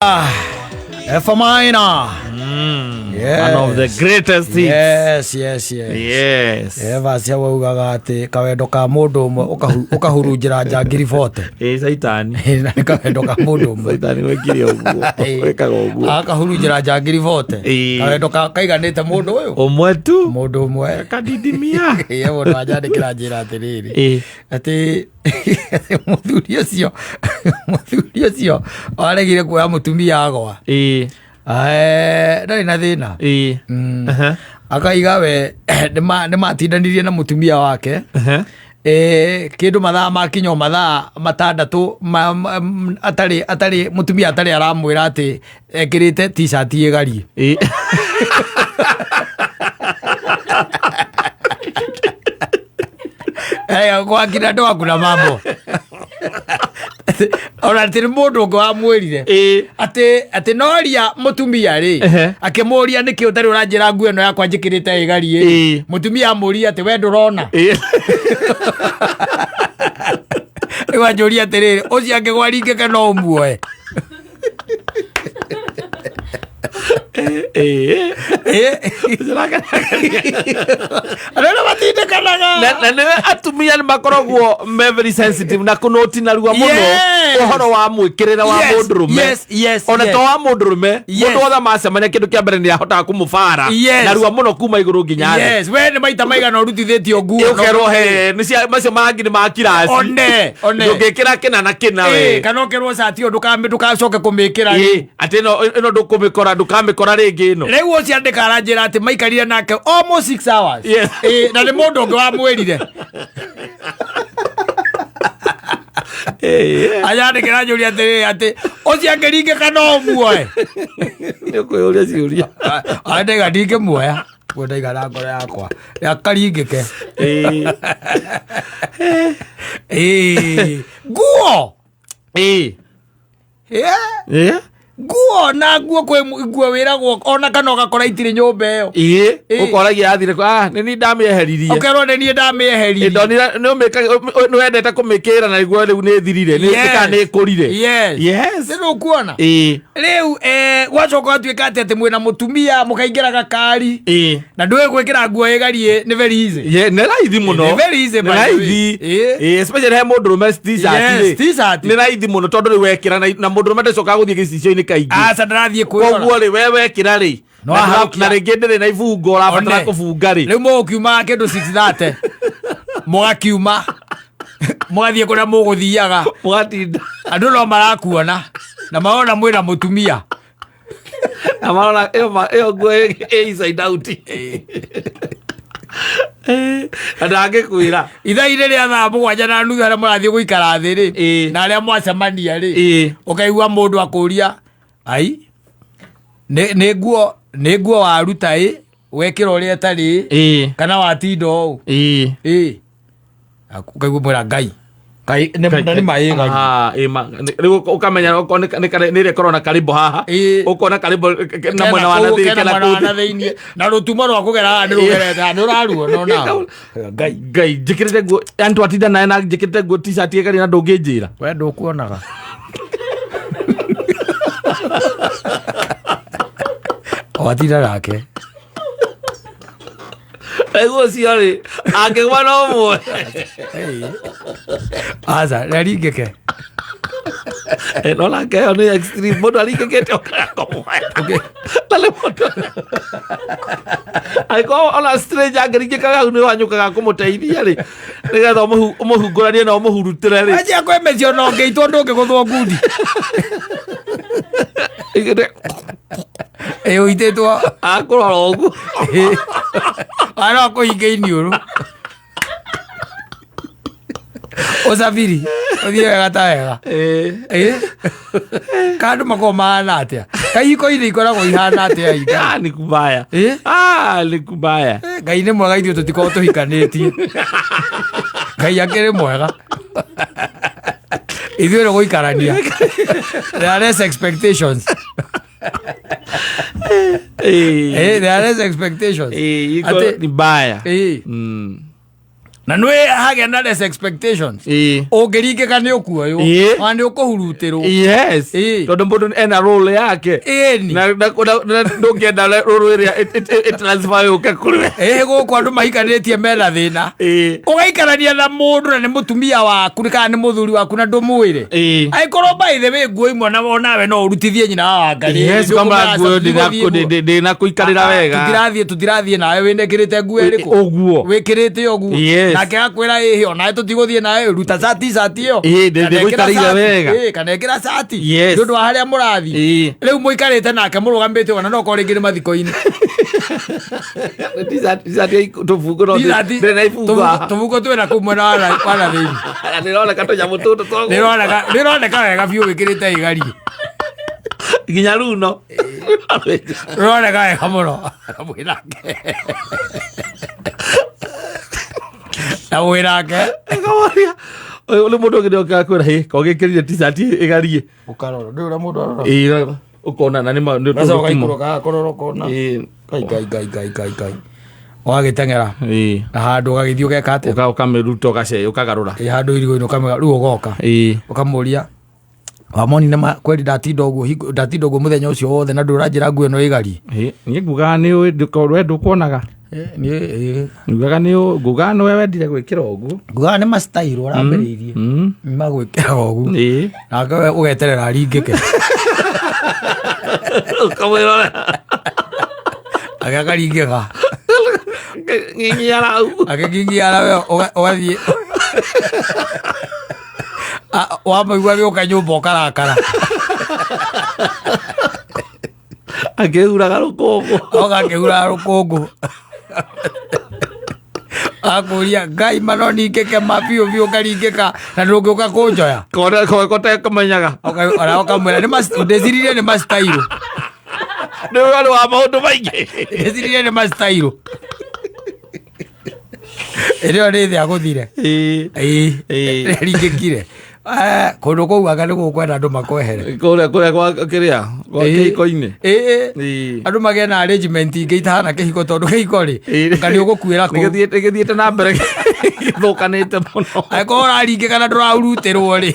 F minor. Yes. One of the greatest hits. Yes. Yes. Eva cia waugaga atä kawendo ka må ndå å mwe å kahurunjä njangiri bote. Ĩ caitani. Na nä kawendo ka må ndå å mwe. Caitani wekire ũguo. Wĩkaga ũguo. Akahurunjä ra njangiri bote. Ĩĩ. Kawendo kaiganä te må ndå å yå. Ũmwe tu. Må ndå å mwe. Kadidimia. Ĩ, må ndå wanjandä kä ra njä ra atä rä rä Ĩ. atä må thuri å cio waregire kuoya må tumia agwa. Ĩ. Ndarä na thä na. Ĩ. Aha. Akaiga we nä matindanirie na må tumia wake. Aha. Kä ndå mathaa makinya o mathaa matandatå atarä må tumia atarä aramwä ra atä ekä rä te ä garie. Ĩ. Gwakina ndå akuna mambo ona atä nä må ndå å ngä wamwä rire. Ĩ. Atä noria må tumia rä akä må ria nä kä å tarä å ranjä ra nguo ä no yakwa njä kä rä te ä garie. Må tumia amå ria atä we ndå rona. Ĩ. Rä u anjå ria atä rä rä å cio angä gwa ringä ke no å muoe. Ĩ. Andå arä matindä kanaga. Na nĩwe atumia nĩ makoragwo me very sensitive na kũnũti narua mũno ũhoro wa mwĩkĩrĩre wa mũndũrũme ona to wa mũndũrũme, mũndũ wothe macemania kĩndũ kĩa mbere nĩ ahotaga kũmũbara narua mũno kuma igũrũ nginya thĩ. Yes, we nä maita maigana å rutithä tio nguo. Ũkerwo he nĩ macio mangĩ nĩ ma kiraci. One, one. Ndũngĩkĩra kĩna na kĩna we. Kana å kerwo cati å ndå gacoke kå mä kä ra. Ĩ, atĩ ĩno ndũkũmĩkora, ndũkamĩkora rĩngĩ ĩno. Rä u å cio andä ka aranjä ra atä maikarire nake almost 6 hours. Ĩ, na nä må ndå å ngä wamwä rire. Anyandä kä ranjå ria atä rä atä å cio angä ringä ka no å muoe. Nĩ ũkwĩyũria ciũria. Ndaiga ndingä muoya guo ndaiga na ngoro yakwa akaringä ke. Ĩ, nguo. Yeah. Nguo na nguo kwä nguo wä ragwo ona kana å gakora itirä nyå mba ä yo. Ĩ, ũkoragia yathire ah, nĩ niĩ ndamĩeheririe. Å kerwo nä niä ndamä eheririe. Ndonire nĩ wendete kũmĩkĩra na nĩguo rĩu nĩ thirire nĩ kana nĩ ĩkũrire. Nä rå kuona rä u gwacoka gatuä ka atä atä mwä na må tumia må kaingä ra gakari na ndå gwä kä ra nguo ä garie nä very easy. Ye, nĩ raithi mũno. Nĩ very easy, Nĩ by the way. raithi. Ĩ, especially he mũndũrũme t-shirt Yes, rĩ. t-shirt. Nĩ raithi mũno tondũ rĩu wekĩra na mũndũrũme ndacokaga gũthiĩ gĩcicio-inĩ kaingĩ. Aca ndarathiä kwä. Koguo rĩ we wekĩra rĩ No na aharũkia. na rĩngĩ ndĩrĩ na ibungo ũrabatara One. kũbunga rĩ. Rä u må gå kä ndå 6:30 må gakiuma må gathiä kå rä a må gå thiaga. Mũgatinda. Andå no marakuona na marona mwä na må tumia. Na marona ĩyo nguo ĩ inside out. Na ndangĩkwĩra. Ithaa-inä rä a thaa 7:30 arä a må rathiä gå ikara thä rä na arä a mwacemania rä å kaigua må ndå akå ria ai nä nguo waruta ä wekä ra å rä a ĩtarĩ kana watinda å ä ũkaigua mwĩra ngai ngai na nĩ maĩ gari. Ah, ĩ, rĩu ũkamenya okorwo nĩ ĩrĩa ĩkoragwo na karĩmbo haha ũkona karĩmbo na mwena wa na thĩinĩ kena kena mwena wa kũu na thĩinĩ na rũtumo rwa kũgera haha nĩ rũgerete haha nĩ ũraruona onawe ngai ngai njĩkĩrĩte nguo yani twatinda naye na njĩkĩrĩte nguo t-shirt ĩgari na ndũngĩnjĩra. We ndũkuonaga watinda nake. Rĩu ũcio rĩ angĩgwa no ũmwe. Aca nĩaringĩke. No nake ĩyo nĩ extreme mũndũ aringĩkĩte ũkaga kũmũhe na nĩ mũndũ angĩkorwo ona stranger angĩringĩkaga hau nĩ wanyũkaga kũmũteithia rĩ nĩgetha ũmũhungũranie na ũmũhurutĩre rĩ. Anjia kwĩmecio na ũngĩitwo ndũngĩgũthwo ngundi. Ĩ ũitĩtwo. Akũrora ũguo. Ano akũhinge iniũrũ ũcabiri ũthiĩ wega ta wega. Ĩ kandũ makoragwo mahana atĩa kaihiko-inĩ ikoragwo ihana atĩa inga? Ah, nĩ kubaya. Ah, nĩ kubaya. Eh, ngai nĩ mwega ithuĩ tũtikoragwo tũhikanĩtie ngai akĩrĩ mwega ithuĩ nĩ gũikarania. There are less expectations. Eh, there are less expectations. Iko Atĩ- ni mbaya. Na nĩ hagĩa na less expectations. Ũngĩringĩka nĩ ũkuoywo. Ona nĩ ũkũhurutĩrwo. Yes. Tondũ mũndũ ena role yake. Ĩni. Na ndũngĩenda role ĩrĩa ĩ transfer yũke kũrĩ we. Ĩ gũkũ andũ mahikanĩtie mena thĩna. Ũgaikarania na mũndũ na nĩ mũtumia waku nĩ kana nĩ mũthuri waku na ndũmwĩre. Angĩkorwo by the way nguo imwe na onawe no ũrutithie nyina wa Wangarĩ. Yes, kwamba nguo ndĩnakũikarĩra wega. Tũtirathiĩ nawe wĩnekĩrĩte nguo ĩrĩkũ? Ũguo. Wĩkĩrĩte ũguo. Nake akwĩra ĩhĩ onawe tũtigũthiĩ nawe ruta cati cati ĩyo. Ĩĩ, Kana ĩkĩra ndĩgũikarĩire cati. wega. Ĩĩ, kana ĩkĩra cati. Yes. Nĩ ũndũ wa harĩa mũrathiĩ. Rĩu mũikarĩte nake mũrũgamĩte ona no korwo rĩngĩ nĩ mathiko-inĩ. Tũbungo no T-shirt- ndĩrĩ na ibungo haha. Tũbungo twĩna kũu mwena wa na thĩinĩ. Nĩroneka tũnyamũ tũtũ twa Nĩroneka wega biũ wĩkĩrĩte ĩgarie. Nginya runo. Rũroneka wega mũno. Na mwĩnake. Na mwĩnake. Ngamoria, ũyũ nĩ mũndũ ũngĩ nĩokaga kwĩra hĩ kogĩkĩrire t-shirt ĩgarie. Ũkarora, ndũĩ ũrĩa mũndũ arora. Ĩĩ, ũkona na nĩ nĩ Gacoka ũgaikũrũka kũrora ũkona. Ngai ngai ngai ngai ngai ngai. Ũgagĩteng'era. Na handũ ũgagĩthiĩ ũgeka atĩa? Ũkamĩruta ũgace ũkagarũra. Ĩ handũ irigũ-inĩ ũkamĩga rĩu ũgoka. Ũkamũria wamoni nĩ kweli ndatinda ũguo ndatinda ũguo mũthenya ũcio wothe na ndũranjĩra nguo ĩno ĩgarie. Niĩ ngugaga nĩ ũĩ we ndũkuonaga. Niĩ Ngugaga nĩ ngugaga nĩwe wendire gwĩkĩra ũguo. Ngugaga nĩ ma-style ũrambĩrĩirie. Magwĩkĩraga ũguo. Nake we ũgeterera aringĩke. Ũkamwĩrora. Ake akaringĩka. Ng'ing'iara hau. Akĩng'ing'iara we ũgathiĩ. Wamũigua agĩũka nyũmba ũkarakara. Akĩhuraga rũkũngũ. Oka akĩhuraga rũkũngũ. Akũria Ngai ma no ningĩke ma biũ biũ ngaringĩka na ndũngĩũka kũnjoya. Kona kotekamenyaga. Ona ũkamwĩra ndĩciririe nĩ ma-style. Nĩ warĩ wa maũndũ maingĩ. Ndĩciririe nĩ ma-style. Ĩrĩo nĩ thĩ agũthire. Ĩĩ. Ringĩkire. Kũndũ kũu anga nĩ gũkwenda andũ makwehere. Kũrĩa kwa kĩrĩa kwa kĩhiko-inĩ. Andũ magĩe na arrangement ingĩ itahana kĩhiko tondũ kĩhiko rĩ anga nĩ ũgũkuĩra kũu. Nĩgĩthiĩte na mbere gĩthũkanĩte mũno. Angĩkorwo ũraringĩka na ndũrahurutĩrwo rĩ.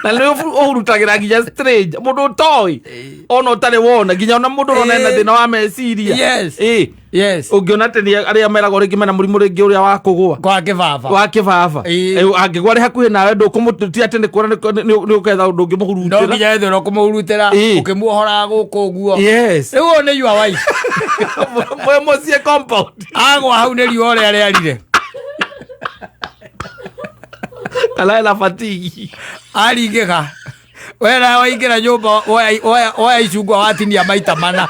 Na nĩ ũhurutagĩra nginya strange mũndũ ũtoĩ ona ũtarĩ wona nginya ona mũndũ ũrona ena thĩna wa meciria. Yes. Yes. Ũngĩona atĩ nĩ arĩa meragwo rĩngĩ mena mũrimũ rĩngĩ ũrĩa wa kũgũa. Kwa kĩbaba. Wa kĩbaba. Angĩgwa arĩ hakuhĩ nawe ndũkũmũtia atĩ nĩ kuona nĩ ũketha ũndũ ũngĩmũhurutĩra. No nginya wethe ũrĩa ũkũmũhurutĩra. Ũkĩmuohoraga gũkũ ũguo. Yes. Rĩu ũyũ nĩ your wife. Mwe mũciĩ compound. Agwa hau nĩ riũa ũrĩa rĩarire. Kana ena fatigue. Aringĩka. Wera waingĩra nyũmba woya icungwa watinia maita mana.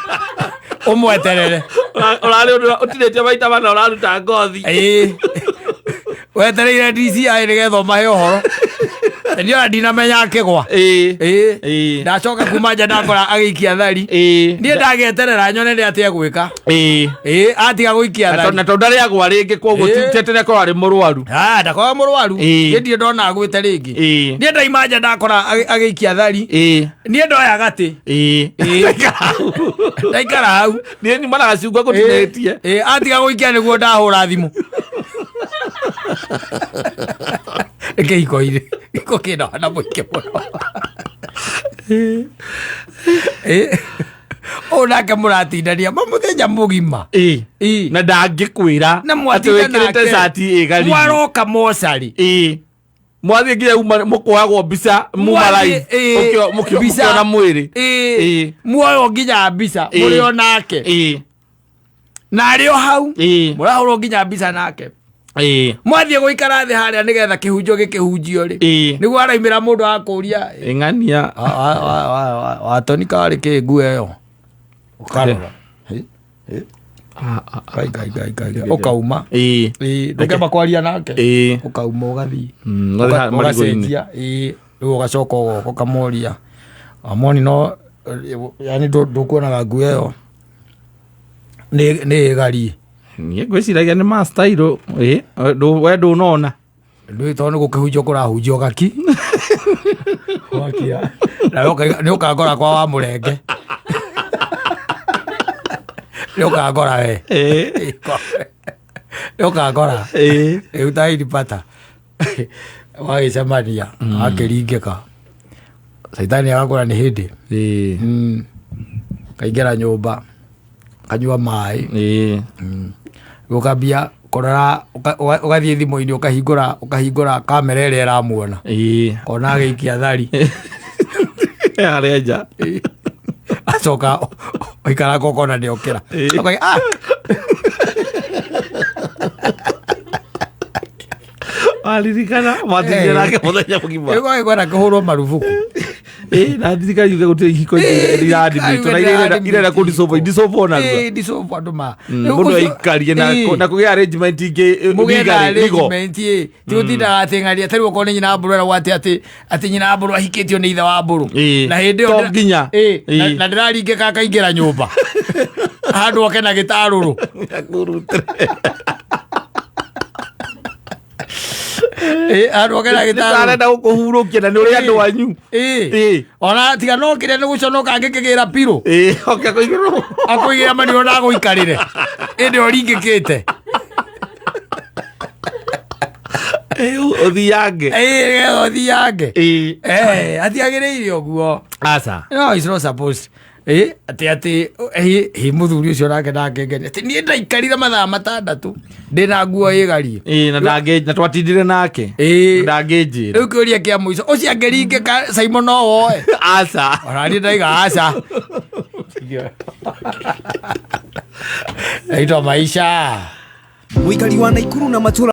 Ũmweterere. Ũrarĩ ũndũ ũtinĩtie maita mana ũraruta ngothi. Wetereire DCI nĩgetha ũmahe ũhoro. Niĩ ona ndinamenya akĩgwa. Ndacoka kuma nja ndakora agĩikia thari. Niĩ ndagĩeterera nyone nĩ atĩa egwĩka. Atiga gũikia thari. Na tondũ ndarĩ agwa rĩngĩ koguo ti atĩ nĩakorwo arĩ mũrwaru. Ndakorwo mũrwaru. Niĩ ndirĩ ndona agwĩte rĩngĩ. Niĩ ndaima nja ndakora agĩikia thari. Niĩ ndoya gatĩ. Ndaikara hau. Niĩ nyuma na gacungwa ngũtinĩtie. Atiga gũikia nĩguo ndahũra thimũ. Kĩhiko-inĩ. Gĩko kĩna wana mũingĩ mũno. Ũyũ nake mũratindania ma mũthenya mũgima. Na ndangĩkwĩra Na atĩ mwatinda wĩkĩrĩte nake. cati ĩgarie. Mwaroka mocarĩ. Mwathiĩ nginya uma mũkoyagwo mbica muma Mwathiĩ, live. Mbica. Mũkĩona mwĩrĩ. Muoywo nginya mbica mũrĩ o nake. Na arĩ o hau. Mũrahũrwo nginya mbica nake. Mwathiĩ gũikara thĩ harĩa nĩgetha kĩhunjio gĩkĩhunjio rĩ. Nĩguo araimĩra mũndũ akũria. Ĩng'ania. Watoni karĩ kĩ nguo ĩyo. Ũkarora. Ngai, ngai, ngai, ngai, ngai. Ũkauma. Ndũngĩamba kwaria nake. Ũkauma ũgathiĩ. Ũgathiĩ marigũ-inĩ. Ũgacenjia. Rĩu ũgacoka ũgoka ũkamũria. Amoni no, yani ndũkuonaga nguo ĩyo. Nĩ ĩgarie. Niĩ ngwĩciragia nĩ ma style. We ndũnona. Ndũĩ tondũ nĩ gũkĩhunjio kũrahunjio gaki. Wakia. Na nĩ ũkangora kwa wa mũrenge. Nĩ ũkangora we. Ũkakora Ĩĩ. rĩu ta ilipata wagĩcemania akĩringĩka caitani agakora nĩ hĩndĩ. Ĩĩ. Kaingĩra nyũmba, kanyua maĩ, Ĩĩ. Ũkambia kũrora, ũgathiĩ thimũ-inĩ, ũkahingũra kamera ĩrĩa ĩramuona. Ĩĩ. Kona agĩikia thari. Harĩa nja. Acoka ũikara ũkona nĩ okĩra. Ĩĩ. Ũkauga, "Ah!" Waririkana mwatindire Ĩĩ. nake mũthenya mũgima. Rĩu ũgagĩkora kũhũrwo marubuku. Ĩĩ, na thirikari yuge gũtirĩ ihiko iraadmitwo na irenda kũ dissolve dissolve ona narua. Ĩĩ, dissolve andũ ma Mm, Rĩu mũndũ aikarie na Ĩĩ. na kũgĩa arrangement ingĩ mũgĩe na legal- legal. arrangement ĩ, ti gũtindaga atĩ ng'aria tarĩu okorwo nĩ nyina wa mbũrũ eragwo atĩ nyina wa mbũrũ ahikĩtio nĩ ithe wa mbũrũ. Ĩĩ. Na hĩndĩ ĩyo To nginya. Ĩĩ, Ĩĩ. na ndĩraringĩka akaingĩra nyũmba handũ oke na gĩtarũrũ. Akũrutĩre. Ĩĩ, handũ oke na gĩtarũrũ. Nĩtarenda gũkũhurũkia na nĩ ũrĩ andũ anyu. Ĩĩ. Ĩĩ. Ona tiga no kĩrĩa nĩ gũconoka angĩkĩgĩra pirũ. Ĩĩ, oke kũigĩrwo. Akũigĩra maniũrũ na agũikarĩre ĩndĩ ũringĩkĩte. Ĩĩ, ũthiange. Ĩĩ, nĩgetha ũthiange. Ĩĩ. Eh, atiagĩrĩire ũguo. Aca. No, it's not supposed. Ĩ, atĩ ĩ mũthuri ũcio nake ndangĩngenia atĩ niĩ ndaikarire mathaa 6 ndĩna nguo ĩgarie. Ĩĩ, na ndangĩ na twatindire nake. Ĩĩ. Na ndangĩnjĩra. Rĩu kĩũria kĩa mũico, ũcio angĩringĩka Simon no woe? Aca. Ona niĩ ndaiga aca. Naitwa maisha. Mũikari wa Naikuru na matũra.